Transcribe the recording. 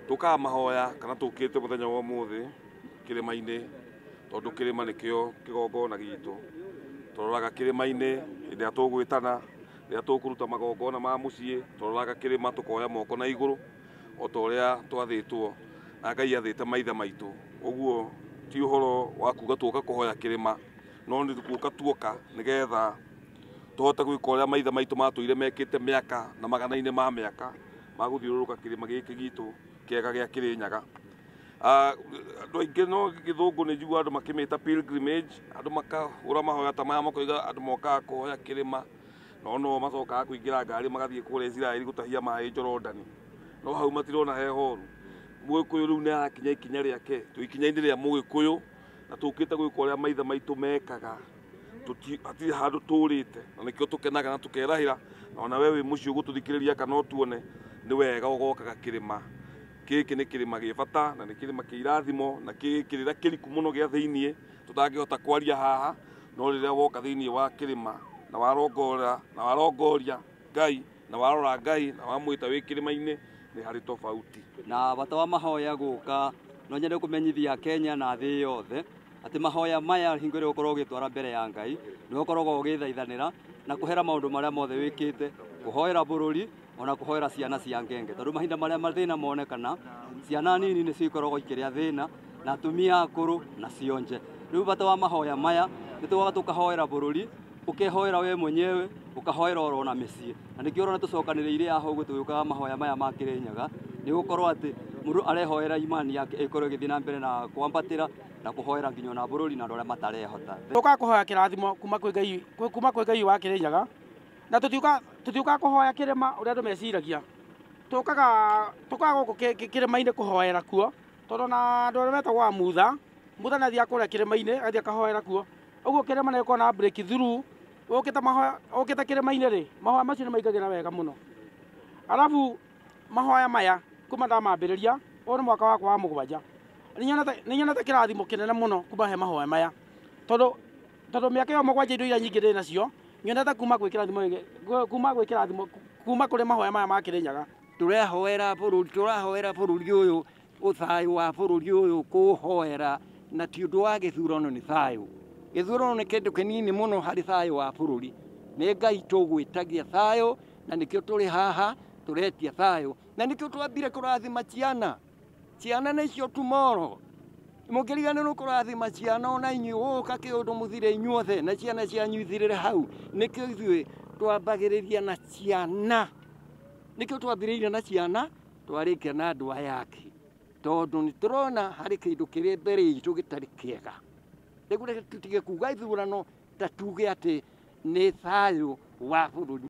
Tũkaga mahoya kana tũkĩte mũthenya wa ũmũthĩ kĩrĩma-inĩ tondũ kĩrĩma nĩkĩo kĩgongona gitũ. Tũroraga kĩrĩma-inĩ hĩndĩ ĩrĩa tũgwĩtana, rĩrĩa tũkũruta magongona ma mũciĩ, tũroraga kĩrĩma tũkoya moko na igũrũ o ta ũrĩa twathĩtwo na Ngai athĩte maithe maitũ. Ũguo ti ũhoro wa kuga tũka kũhoya kĩrĩma, no nĩ gũka tuoka nĩgetha tũhote gwĩka ũrĩa maithe maitũ matũire mekĩte mĩaka na magana-inĩ ma mĩaka magũthiũrũrũka kĩrĩma gĩkĩ gitũ kĩega gĩa Kĩrĩnyaga. Andũ aingĩ no gĩthũngũ nĩ njiguaga andũ makĩmĩta pilgrimage, andũ makahũra mahoya ta maya makoiga andũ mokaga kũhoya kĩrĩma, no no macokaga kũingĩra ngari magathiĩ kũrĩa Isiraeli gũtahia maĩ Jorodani, no hau matirona he horu. Mũgĩkũyũ rĩu nĩ arakinya ikinya rĩake, twĩ ikinya-inĩ rĩa mũgĩkũyũ na tũkĩte gwĩka ũrĩa maithe maitũ mekaga, hatirĩ handũ tũrĩte na nĩkĩo tũkenaga na tũkerahĩra, na ona we wĩ mũciĩ ũgũtũthikĩrĩria kana ũtuone nĩ wega ũgokaga kĩrĩma. Gĩkĩ nĩ kĩrĩma gĩ bata na nĩ kĩrĩma kĩ irathimo na kĩ kĩrĩra kĩriku mũno gĩa thĩiniĩ tũtangĩhota kwaria haha, no rĩrĩa woka thĩiniĩ wa kĩrĩma na warongora na warongoria Ngai na warora Ngai na wamwĩta wĩ kĩrĩma-inĩ nĩ harĩ tofauti. Na bata wa mahoya gũka no nyende kũmenyithia Kenya na thĩ yothe atĩ mahoya maya hingo ĩrĩa ũkoragwo ũgĩtwara mbere ya Ngai nĩ ũkoragwo ũgĩthaithanĩra na kũhera maũndũ marĩa mothe wĩkĩte, kũhoera bũrũri ona kũhoera ciana cia ngenge, tondũ mahinda marĩa mathĩna monekana ciana nini nĩcio ikoragwo ikĩrĩa thĩna na atumia akũrũ na cionje. Rĩu bata wa mahoya maya nĩ tũgoka tũkahoera bũrũri, ũkehoera we mwenyewe, ũkahoera oro na mĩciĩ, na nĩkĩo ũrona tũcokanĩrĩire haha ũguo tũgĩũkaga mahoya maya ma Kĩrĩnyaga, nĩ gũkorwo atĩ mũndũ arehoera imani yake ĩkorwo ĩgĩthiĩ na mbere na kwambatĩra na kũhoera nginya ona bũrũri na andũ arĩa matarehota. Tũkaga kũhoya kĩrathimo kuma kwĩ Ngai, kuma kwĩ Ngai wa Kĩrĩnyaga, na tũtiũkaga kũhoya kĩrĩma ũrĩa andũ meciragia. Tũkaga gũkũ kĩrĩma-inĩ kũhoera kuo, tondũ na andũ arĩa metagwo a Mutha, Mutha nĩ athiaga kũrĩa kĩrĩma-inĩ, agathiĩ akahoera kuo. Ũguo kĩrĩma nĩ gĩkoragwo na breakthrough, ũkĩte mahoya, ũkĩte kĩrĩma-inĩ rĩ, mahoya macio nĩ maingagĩra wega mũno. Arabu mahoya maya kuma ndamambĩrĩria, ũyũ nĩ mwaka wakwa wa 7. Nĩ nyonete kĩrathimo kĩnene mũno kuma he mahoya maya, tondũ mĩaka ĩyo 7 indo iria nyingĩ ndĩ nacio nyonete kuma gwĩ kĩrathimo, kuma gwĩ kĩrathimo, kuma kũrĩ mahoya maya ma Kĩrĩnyaga. Tũrahoera bũrũri, tũrahoera bũrũri ũyũ, ũthayũ wa bũrũri ũyũ kũũhoera, na ti ũndũ wa gĩthurano, nĩ thayũ. Gĩthurano nĩ kĩndũ kĩnini mũno harĩ thayũ wa bũrũri. Nĩ Ngai tũgwĩtagia thayũ, na nĩkĩo tũrĩ haha tũretia thayũ, na nĩkĩo twambire kũrathima ciana. Ciana nĩcio tomorrow. Mũngĩriganĩrwo kũrathima ciana ona inyuĩ gũka kĩũndũ mũthire inyuothe na ciana cianyu ithirĩre hau. Nĩkĩo ithuĩ twambagĩrĩria na ciana, nĩkĩo twambĩrĩirie na ciana, twarĩkia na andũ aya angĩ, tondũ nĩ tũrona harĩ kĩndũ kĩrĩ mbere itũ gĩtarĩ kĩega. Rĩu reke tũtige kuga ithurano, ta tuge atĩ nĩ thayũ wa bũrũri.